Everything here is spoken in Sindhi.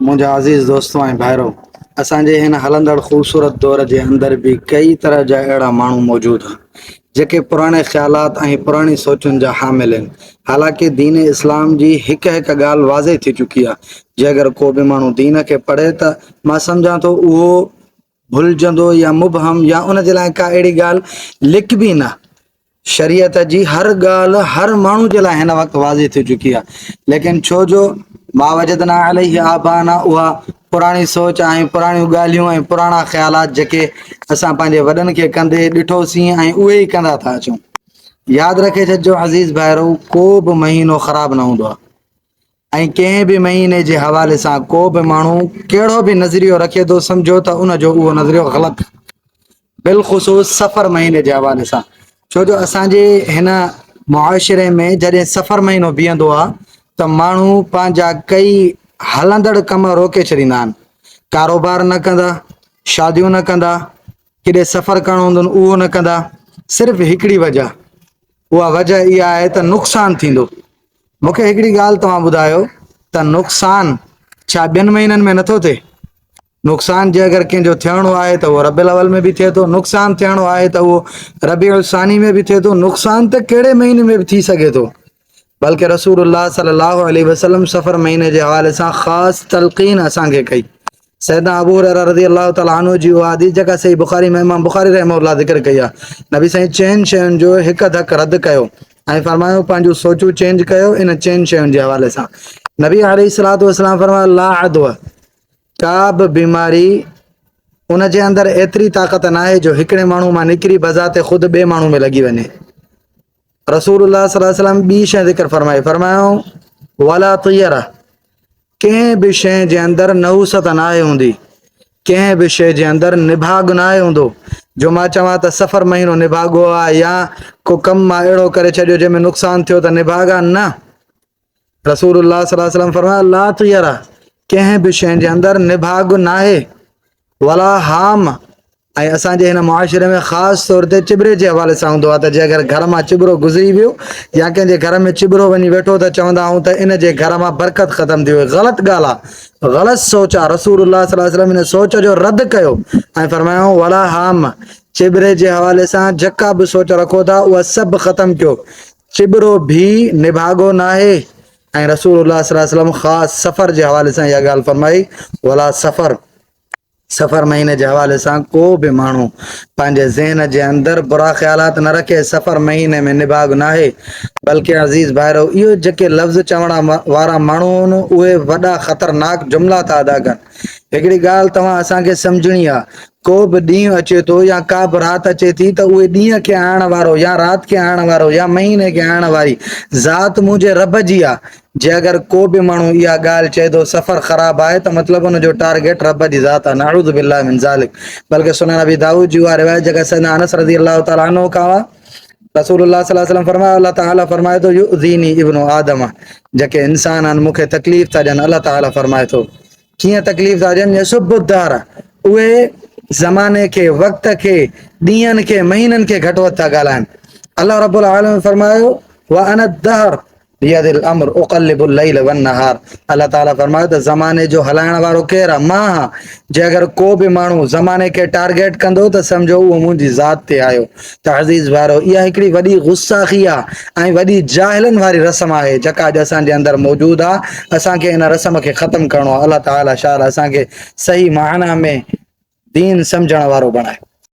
منهنجا عزيز دوستو ۽ ڀائرو! اسان جي هن هلندڙ خوبصورت دور جي اندر به ڪئي طرح جا اهڙا ماڻهو موجود آهن، جيڪي پراڻي خيالات ۽ پراڻي سوچن جا حامل آهن. حالانڪه دين اسلام جي هڪ هڪ ڳالهه واضح ٿي چڪي آهي. جي اگر ڪو به ماڻهو دين کي پڙهي ته مان سمجهان ٿو اهو ڀلجندو يا مبهم يا ان جي لاء ڪا اهڙي ڳالهه لکبي نه. شريعت جي هر ڳالهه هر ماڻهو جي لاء هن وقت واضح ٿي چڪي آهي ليڪن ڇو جو ما وجدنا عليه آبانا اها پراڻي سوچ ۽ پراڻيون ڳالهيون ۽ پراڻا خيالات جيڪي اسان پنهنجي وڏن کي ڪندي ڏٺوسين ۽ اهي ئي ڪندا ٿا اچون. ياد رکي ڇڏجو عزيز ڀائرو ڪو به مهينو خراب نه هوندو آهي ۽ ڪنهن به مهيني جي حوالي سان ڪو به ماڻهو ڪهڙو به نظريو رکي ٿو سمجهو ته ان جو اهو نظريو غلط آهي بالخصوص صفر مهيني جي حوالي سان ڇو جو اسان جي هن معاشري ۾ جڏهن صفر مهينو بيهندو آهي ته ماڻهو پنهنجا ڪئي هلندڙ ڪم روڪي ڇڏيندا آهن ڪاروبار نه ڪندا شاديون نه ڪندا ڪيڏي سفر ڪرڻو هوندن اهو نه ڪندا صرف هڪڙي وجه اها وجه اها آهي ته نقصان ٿيندو مون کي هڪڙي ڳالهه توهان ٻڌايو ته نقصان ڇا ٻين مهينن ۾ نٿو ٿئي؟ نقصان جي اگر ڪنهن جو ٿيڻو آهي ته اهو ربيع الاول ۾ به ٿئي ٿو، نقصان ٿيڻو آهي ته اهو ربيع الثاني ۾ به ٿئي ٿو، نقصان ته ڪهڙي مهيني ۾ به ٿي سگهي ٿو. بلڪه رسول الله صلي الله عليه وسلم صفر مهيني جي حوالي سان خاص تلقين اسان کي ڪئي. سيدنا ابو هريره رضي الله تعالٰي عنه جي اها حديث جيڪا صحيح بخاري ۾ امام بخاري رحمه الله ذڪر ڪئي آهي نبي سائين چئن شين جو هڪ ڌڪ رد ڪيو ۽ فرمايو پنهنجون سوچون چينج ڪيو ان چئن شين جي حوالي سان نبي عليه الصلوة والسلام فرمايو لا عدوى ڪا به بيماري ان جي اندر ايتري طاقت ناهي جو هڪڙي ماڻهو مان نڪري بذات خود ٻئي ماڻهو ۾ لڳي وڃي رسول الله صلي الله عليه وسلم ٻي شيء ذڪر فرمائي فرمايو ولا طيره ڪنهن به شيء جي اندر نحوست ناهي هوندي ڪنهن به شيء جي اندر نڀاڳ ناهي هوندو جو مان چوان ته صفر مهينو نڀاڳو آ يا ڪو ڪم مان اهڙو ڪري ڇڏيو جنهن ۾ نقصان ٿيو ته نڀاڳ آ نه رسول الله صلي الله عليه وسلم فرمايو لا طيره ڪنهن به شيء جي اندر نڀاڳ ناهي ولا هام ۽ اسان جي هن معاشري ۾ خاص طور تي چٻري جي حوالي سان هوندو آهي ته جي اگر گهر مان چٻرو گذري ويو يا ڪنهن جي گهر ۾ چٻرو وڃي ويٺو ته چوندا آهيون ته ان جي گهر مان برڪت ختم ٿي وئي غلط ڳالهه آهي غلط سوچ آهي رسول الله صلي الله عليه وسلم ان سوچ جو رد ڪيو ۽ فرمايو ولا هام چٻري جي حوالي سان جيڪا به سوچ رکو ٿا اها سڀ ختم ڪيو چٻرو به نڀاڳو ناهي ۽ رسول الله صلي الله عليه وسلم خاص سفر جي حوالي سان اها ڳالهه فرمائي ولا سفر صفر مهيني جي حوالي سان ڪو به ماڻهو پنهنجي ذهن جي اندر برا خيالات نه رکي، صفر مهيني ۾ نڀاڳ ناهي، بلڪه عزيز ڀائرو اهو جيڪي لفظ چوڻ وارا ماڻهو آهن اهي وڏا خطرناڪ جملا ٿا ادا ڪن. هڪڙي ڳالهه توهان اسان کي سمجهڻي آ، ڪو به ڏينهن اچي ٿو يا ڪا به رات اچي ٿي ته اهي ڏينهن کي آڻڻ وارو يا رات کي آڻڻ وارو يا مهيني کي آڻڻ واري ذات منهنجي رب جي آ، جي اگر ڪو به ماڻهو اها ڳالهه چئي ٿو سفر خراب آهي ته مطلب ان جو ٽارگيٽ رب جي ذات آهي نعوذ بالله من ذلڪ بلڪه سنن ابي داؤد جي اها روايت جيڪا سيدنا انس رضي الله تعالٰي عنه کان آهي رسول الله صلي الله عليه وسلم فرمايو الله تعالٰي فرمائي ٿو يؤذيني ابن آدم جيڪي انسان آهن مون کي تڪليف ٿا ڏين الله تعالٰي فرمائي ٿو ڪيئن تڪليف ٿا ڏين يسب الدهر اهي زماني کي وقت کي ڏينهن کي مهينن کي گهٽ وڌ ٿا ڳالهائن الله رب العالمين فرمايو وانا الدهر بيدي الامر اقلب الليل والنهار الله تعالي فرمايو ته زماني جو هلائڻ وارو ڪير آهي مان آهيان جي اگر ڪو به ماڻهو زماني کي ٽارگيٽ ڪندو ته سمجهو اهو منهنجي ذات تي آيو ته عزيز ڀائرو اها هڪڙي وڏي گستاخي آهي ۽ وڏي جاهلن واري رسم آهي جيڪا اڄ اسان جي اندر موجود آهي اسان کي ان رسم کي ختم ڪرڻو آهي الله تعالي شال اسان کي صحيح معنيٰ ۾ دين سمجهڻ وارو بڻائي.